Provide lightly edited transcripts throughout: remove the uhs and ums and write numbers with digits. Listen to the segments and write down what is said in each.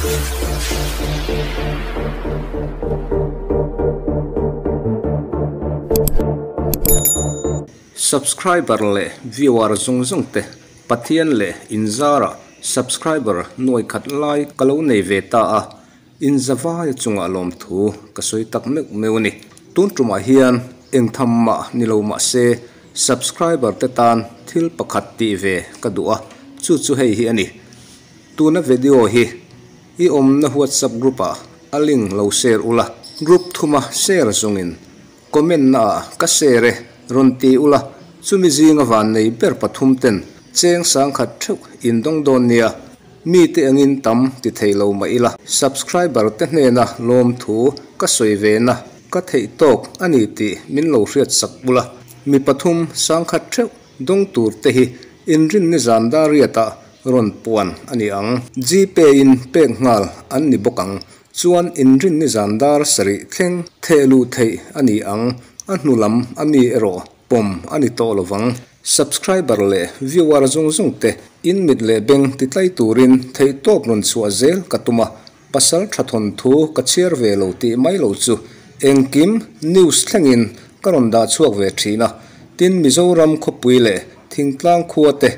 Subscriber leh viewer zawng zawng te Pathian leh inzara subscriber nuai khat lai ka lo nei ve ta a, inzavaia chungah lawmthu ka sawi tak meuh meuh a ni. Tun tumah hian eng tham mah ni lo mah se subscriber te tan thil pakhat tih ve ka duh a, chu chu hei hi a ni. Tuna video hi i awmna WhatsApp group ah a link lo share ula, group thuma share zawngin Comment na ah ka share e, rawn ti ula, chumi zinga vannei ber pathum ten cheng sangkhat theuh in dawng dawn nia, mite engin tam ti thei lo mah ila, subscriber te hnena lawmthu ka sawi ve na ka theih tawk a ni tih min lo hriat sak ula, mi pathum sangkhat theuh dawng tur te hi inrinni zan dariat ah rawn puan a ni ang. Gpay in pek nghal an ni bawk ang. Chuan inrinni zan dar sarih thleng theh luh theih a ni ang, a hnu lam a mi erawh pawm a ni tawh lo vang. Subscriber leh viewer zawng zawng te in mit leh beng ti tlai turin theihtawp rawn chhuah zel ka tum a, pasal tha thawnthu ka chhiar ve lo tih mai lo chu engkim news thlengin ka rawn dah chhuak ve thin a, tin Mizoram khawpui leh thingtlang khua te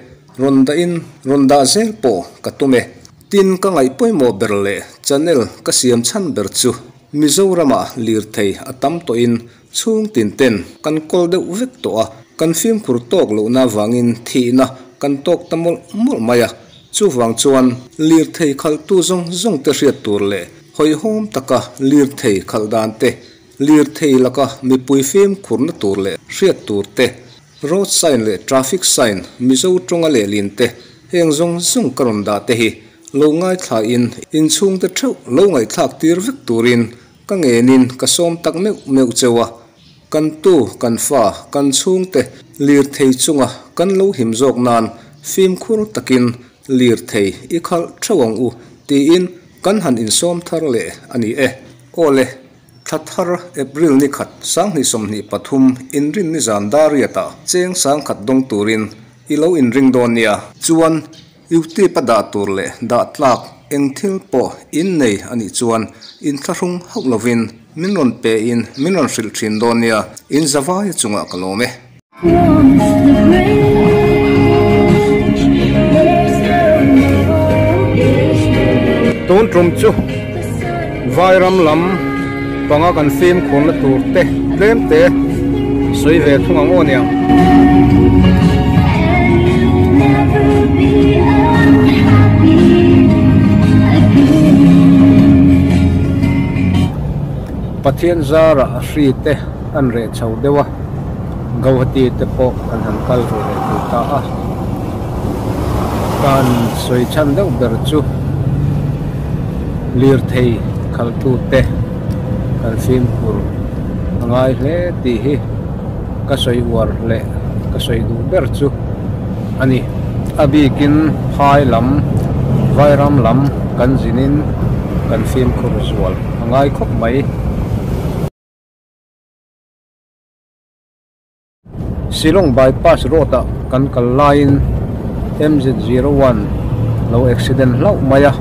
rawn dahin rawn dah zel pawh ka tum e. Tin, ka ngaih pawimawh ber leh channel ka siam chhan ber chu Mizoramah lirthei a tam tawhin chhung tin ten kan kawl deuh vek tawh a, kan fimkhur tawk lohna avangin thihna kan tawk ta mawlh mawlh mai a. Chuvang chuan lirthei khalhtu zawng zawng te hriat tur leh hawihhawm taka lirthei khalh dan te, lirthei laka mipui fimkhurna tur leh hriat tur te, Road sign leh traffic sign Mizo tawnga lehlin te heng zawng zawng ka rawn dah te hi lo ngaithla in inchhungte theuh lo ngaihthlak tir vek turin ka ngenin ka sawm tak meuh meuh cheu a, kan tu, kan fa, kan chhungte lirthei chunga kan lo him zawk nan fimkhur takin lirthei i khalh theuh ang u tiin kan han insawm thar leh a ni e. Aw le. Thla thar, April ni khat, 2023, inrinni zan dariatah cheng sangkhat dawng turin i lo inring dawn nia. Chuan, Youtube a dah tur leh dah tlak eng thil pawh in nei a nih chuan inthlahrung hauh lovin min rawn pe in min rawn hrilh thin dawn nia, in zavaia chungah ka lawm e. Tun tum chu Vairam lam panga kan fimkhurna tur te tlem te sawi ve thung ang aw niang. Pathian zara a hri te an reh chho deuh a, Guwahati te pawh kan han kal ve leh thei ta a, ka han sawi chhan deuh ber chu lirthei khalhtu te kan fimkhur a ngai hle tih hi ka sawi uar leh ka sawi duh ber chu a ni. A bikin phai lam, vairam lam kan zinin kan fimkhur zual a ngai khawp mai. Shillong bypass road ah kan kal laiin MZ01 lo accident hlauh mai a,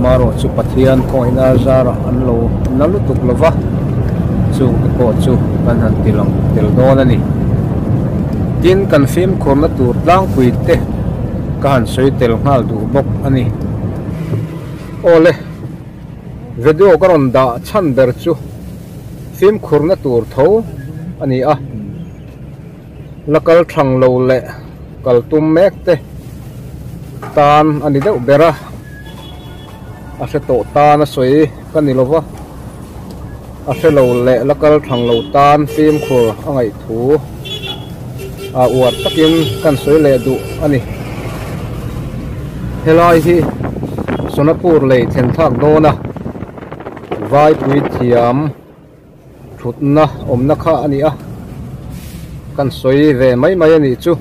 marawh chu Pathian khawngaihna zarah an lo na lutuk lo va, chungte pawh chu kan han ti lang tel dawn a ni. Tin, kan fimkhurna tur tlangpui te ka han sawi tel nghal duh bawk a ni. Awle, video ka rawn dah chhan ber chu. Fimkhurna tur tho a ni a, la kal thang lo leh kal tum mek te tan a ni deuh ber a, a hre tawh tan a sawi ka ni lova, a hre lo leh la kal thang lo tan fimkhur a ngaih thu a uar takin kan sawi leh duh a ni. Helai hi Sonapur lei thlen thlak dawn a. Vaipui thiam thutna awmna kha a ni a, kan sawi ve mai mai a nih chu.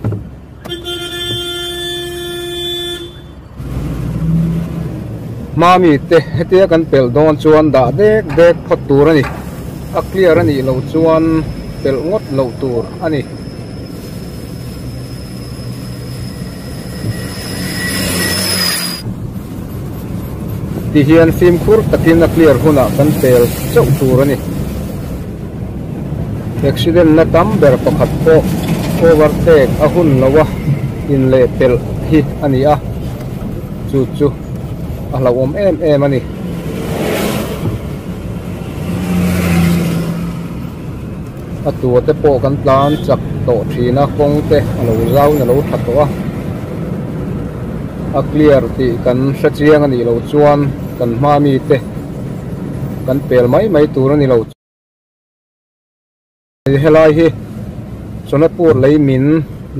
Hmami te hetia kan pelh dawn chuan dah dek dek phawt tur a ni, a clear a nih loh chuan pelh ngawt loh tur a ni. Ti hian fimkhur takin a clear hunah kan pel chauh tur a ni. Accident na tam ber pakhat pawh overtake a hun lo a inlehpelh hi a ni a, chu chu a hlauhawm em em a ni. A tua te pawh kan tlan chak tawh thin a, kawng te a lo zau in a lo tha tawh a, a clear tih kan hre chiang a nih loh chuan kan hma mi te kan pel mai mai tur a ni lo. Helai hi Sonapur lei min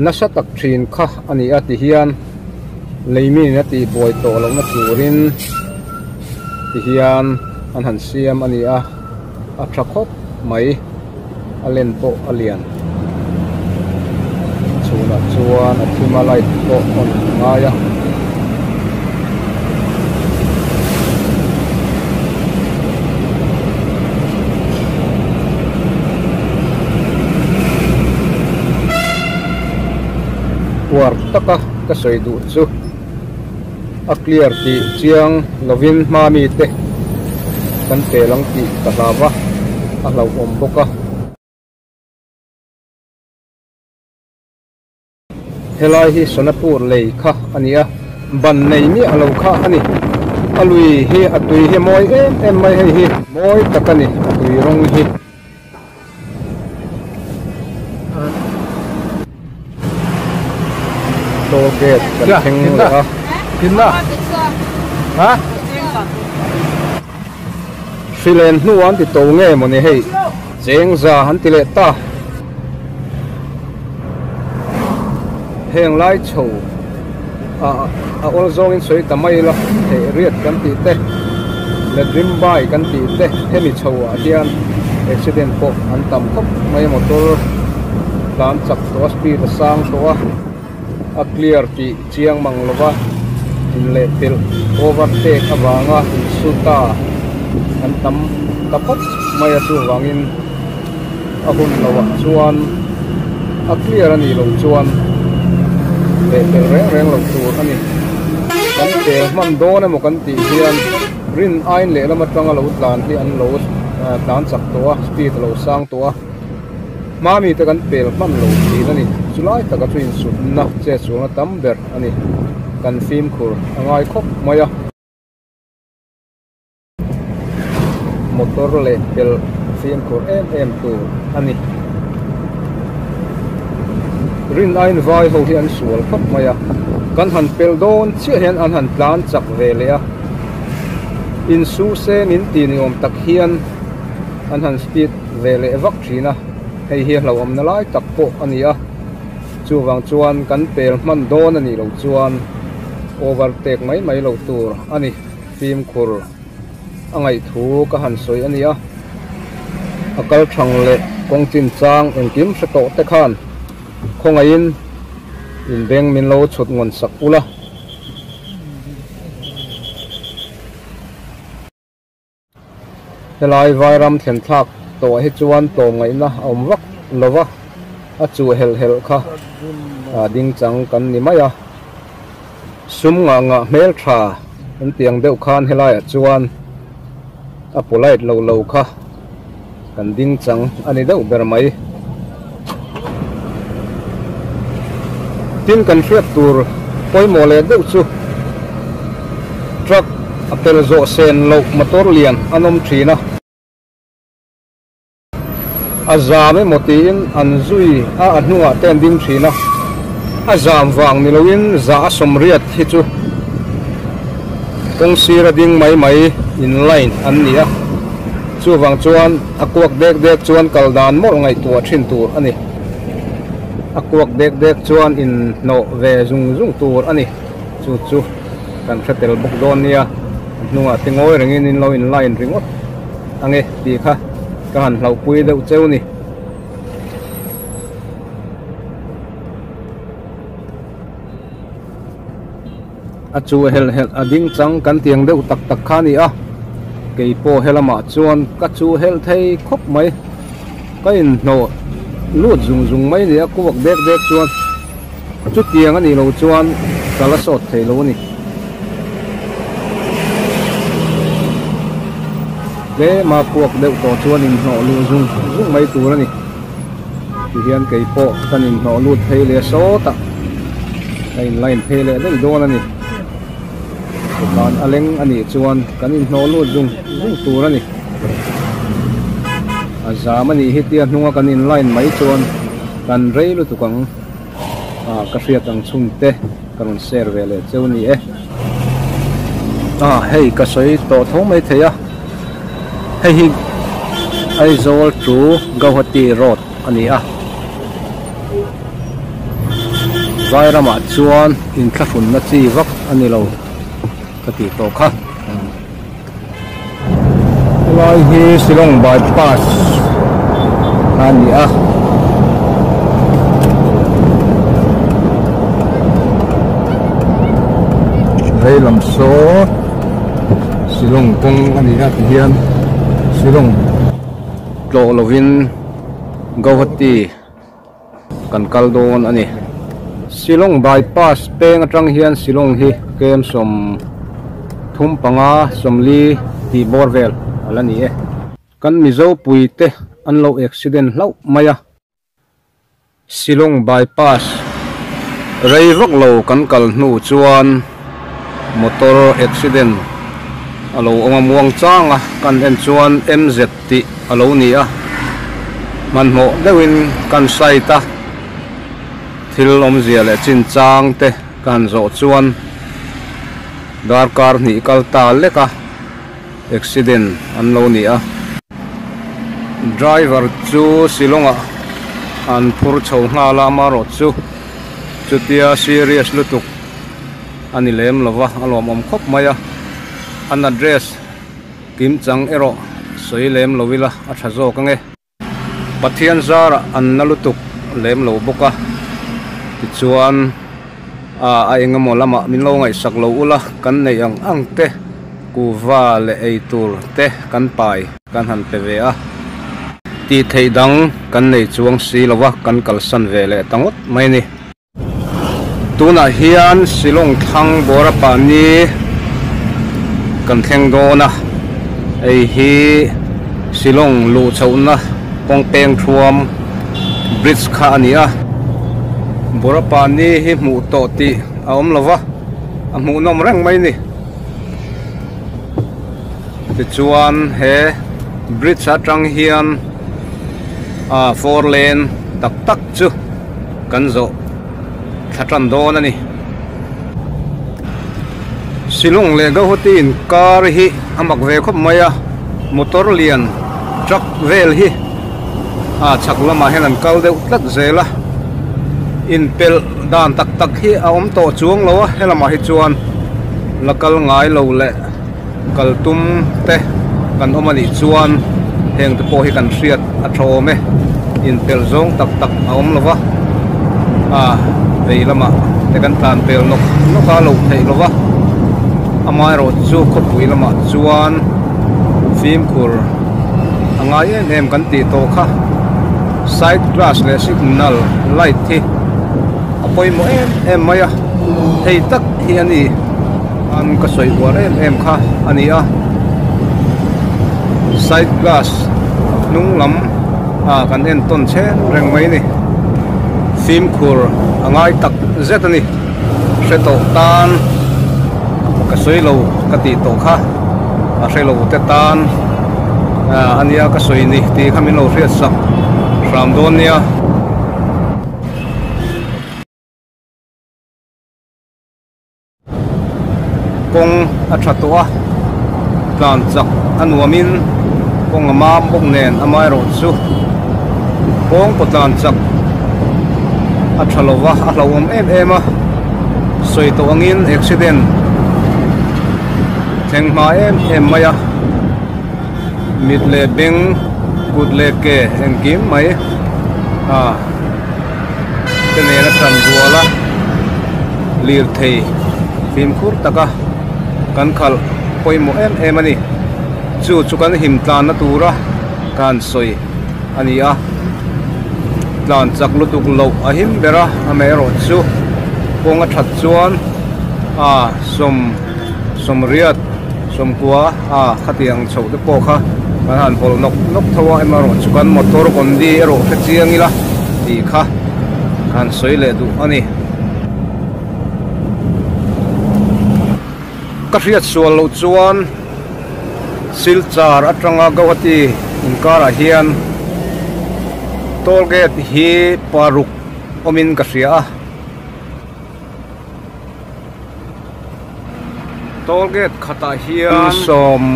nasa tak thin kha a ni a ti hian lei min a tih buai tawh lohna turin ti hian an han siam a ni a. A tha khawp mai, a len pawh a lian. Chhunah chuan a thim a light pawh on a ngai a. Uar taka ka sawi duh chu. A clear tih chiang lovin hma mite kan pel ang tih ka hlau va, a hlauhawm bawk a. Helai hi Sonapur lei kha a ni a, ban nei miah lo kha a ni. A lui hi a tui hi mawi em em mai hei hi, mawi tak a ni a tui rawng hi. Toll gate kan thleng leh a. Hrilen hnu an ti to nge mawni hei chengza an ti leh ta. Heng lai chho a a awl zawngin sawi ta mai ila theih riat kan tih te Ledrim bai kan tih te hemi chho ah hian accident pawh an tam khawp mai a motor tlan chak tawh a speed a sang tawh a a clear tih chiang mang lova inleh pelh overtake avanga insu ta an tam ta khawp mai a chuvangin a hun lo ah chuan a clear a nih loh chuan leh pelh reng reng loh tur a ni. Kan tel hman dawn emaw kan tih hian rin ain lehlam atanga lo tlan hi an lo tlan chak tawh a, speed a lo sang tawh a, hma mite kan pel hman lo thin a ni. Chulai taka chu insutna chet sualna tam ber a ni. Kan fimkhur a ngai khawp mai a. Motor leh pelh fimkhur em em tur a ni. Rin aiin vai ho hi an sual khawp mai a, kan han pelh dawn chiah hian an han tlan chak ve leh a, insu se min ti ni awm tak hian an han speed ve leh vak thin a, hei hi hlauhawmna lai tak pawh a ni a, chuvang chuan kan pel hman dawn a nih loh chuan overtake mai mai loh tur a ni. Fimkhur a ngaih thu ka han sawi a nia, a kal thang leh kawng chin chang engkim hre tawh te khan khawngaihin inbeng min lo chhut ngawn sak ula. Helai vairam thlen thlak tawh hi chuan tlawmngaihna a awm vak lo va, a chuh helh helh kha ding chang kan ni mai a. Sum ngah ngah hmel tha an tih ang deuh khan helaiah chuan a polite lo lo kha kan ding chang a ni deuh ber mai. Tin kan hriat tur pawimawh leh deuh chu truck a pel zawh sen loh motor lian an awm thin a. A zam emaw tiin an zui a, a hnungah te an ding thin a. A zam vang ni loin za a sawmriat hi chu kawng sira ding mai mai in line an ni a. Chuvang chuan a kuak dek dek chuan kal dan mawlh ngaihtuah thin tur a ni. A kuak dek dek chuan inhnawh ve zung zung tur a ni. Chu chu kan hre tel bawk dawn nia. A hnungah te ngawi rengin in lo in line ringawt ange tih kha ka han hlauhpui deuh cheu ni. A chu helh helh a ding chang kan tiang deuh tak tak kha a ni a, kei pawh helamah chuan ka chu helh thei khawp mai, ka inhnawh lut zung zung mai a ni a, kuak dek dek chuan chutiang a nih loh chuan ka la sawt thei lo a ni. Tlema puak deuh tawh chuan inhnawh luh zung zung mai tur a ni. Tihian kei pawh kan inhnawh lut phei leh sawt a, ka in line phei leh daih dawn a ni. Dawhkan a leng a nih chuan kan inhnawh lut zung zung tur a ni. A zam a nih hi tia hnunga kan in line mai chuan kan rei lutuk ang. Ah ka hriat ang chhung te ka rawn share ve leh cheu ni e. Ah hei ka sawi tawh tho mai thei a, hei hi Aizawl to Gauhati road a ni a, Vairamah chuan inthlahrunna chi vak a ni lo ka tih tawh kha. Helai hi Shillong bypass a ni a. Vei lam saw Shillong kawng a ni a tihian Shillong tlawh lovin Guwahati kan kal dawn a ni. Shillong bypass peng atang hian Shillong hi kem 35 40 tih bawr vel a la ni e. Kan Mizo pui te an lo accident hlauh mai a. Shillong bypass rei vak lo kan kal hnu chuan motor accident a lo awm a muang chang a, kan en chuan MZ tih a lo ni a, hmanhmawh deuhin kan site a thil awmzia leh chinchang te ka han zawh chuan darkar hnih kal ta lek a accident an lo ni a. Driver chu Shillong ah an phur chho nghal a, amaherawhchu chutia serious lutuk a ni lem lova a lawmawm khawp mai a, an address Kim chang erawh sawi lem lo ila a tha zawk ange. Pathian zarah an na lutuk lem lo bawk a, tichuan a engemaw lamah min lo ngaihsak lo ula kan neih ang ang te kuva leh ei tur te kan pai kan han pe ve a, tih theih dang kan nei chuang si lo a kan kalsan ve leh ta ngawt mai a ni. Tunah hian Shillong thlang bawra pahni kan thleng dawn a, hei hi Shillong luh chhohna kawng peng thuam bridge kha a ni a, bawra pahni hi hmuh tawh tih a awm lo va, a hmuhnawm reng mai a ni. Tichuan he bridge atang hian ah four lane tak tak chu. Kan zawh thla tan dawn a ni. Shillong leh Guwahati inkar hi a mak ve khawp mai a, motor lian truck vel hi a chhak lamah hian an kal deuh tlat zel a, inpelh dan tak tak hi a awm tawh chuang lo a, helamah hi chuan la kal ngai lo leh kal tum te kan awm a nih chuan heng te pawh hi kan hriat a tha awm e, inpelh zawng tak tak a awm lo va, a vei lamah te kan tlan pel nawk nawk a loh theih lo va, amaherawh chu khawpui lamah chuan fimkhur a ngai em em kan tih tawh kha side glass leh signal light hi a pawimawh em em mai a, hei tak hi a ni. An ka sawi uar em em kha a ni a, side glass hnung lam ah kan en tawn chhen reng mai a ni, fimkhur a ngai tak zet a ni, hre tawh tan ka sawi lo ka tih tawh kha a hre lo te tan a nia ka sawi ni tih kha min lo hriat sak hram dawn nia. Kawng a tha tawh a, tlan chak a nuamin kawng a mam bawk nen amaherawh chu kawng pawh tlan chak a tha lo va, a hlauhawm em em a, sawi tawh angin accident thleng hma em em mai a, mit leh beng kut leh ke engkim mai a. Te nena tan rual a lirthei fimkhur taka kan khalh pawimawh em em a ni. Chu chu kan him tlanna tura kan sawi a ni a, tlan chak lutuk loh a him ber a, amaherawh chu kawng a that chuan a sawm sawmriat sawmkua a khatiang chhoh te pawh kha. Kan han hawlh nawk nawk tho a, amaherawhchu kan motor condi erawh hre chiang ila tih kha ka han sawi leh duh a ni. Ka hriat sual loh chuan Silchar atanga Guwahati inkarah hian toll gate hi paruk awmin ka hria a. Toll gate khatah hian sawm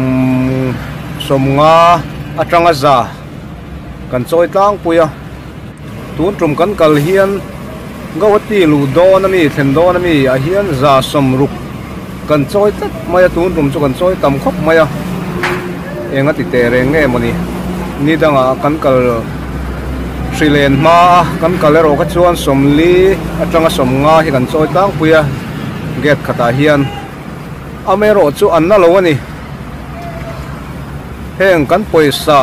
sawmnga atanga za kan chawi tlangpui a tun tum kan kal hian Guwahati luh dawn ami thlen dawn ami ah hian za sawmruk kan chawi tlat mai a tun tum chu kan chawi tam khawp mai a eng a ti teh reng nge mawni ni dangah kan kal hri len hma a kan kal erawh kha chuan sawmli atanga sawmnga hi kan chawi tlangpui a gate khatah hian amaherawh chu an na lo a ni heng kan pawisa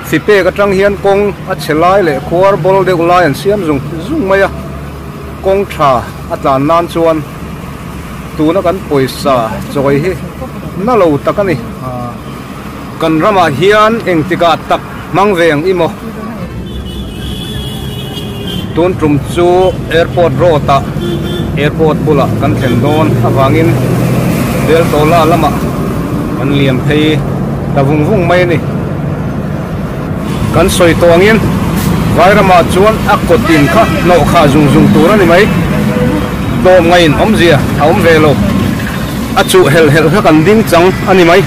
fi pek atang hian kawng a chhe lai leh khuar bawl deuh lai an siam zung zung mai a kawng tha a tlan nan chuan tuna kan pawisa chawi hi na lo tak a ni kan ramah hian engtikah tak hmang ve ang i maw tun tum chu airport road ah airport bulah kan thlen dawn avangin Beltola lamah kan liam phei ta vung vung mai a ni kan sawi tawh angin Vairamah chuan a kawtin kha hnawh khah zung zung tur a ni mai tlawm ngaiin awmzia a awm ve lo a chuh helh helh kha kan ding chang a ni mai.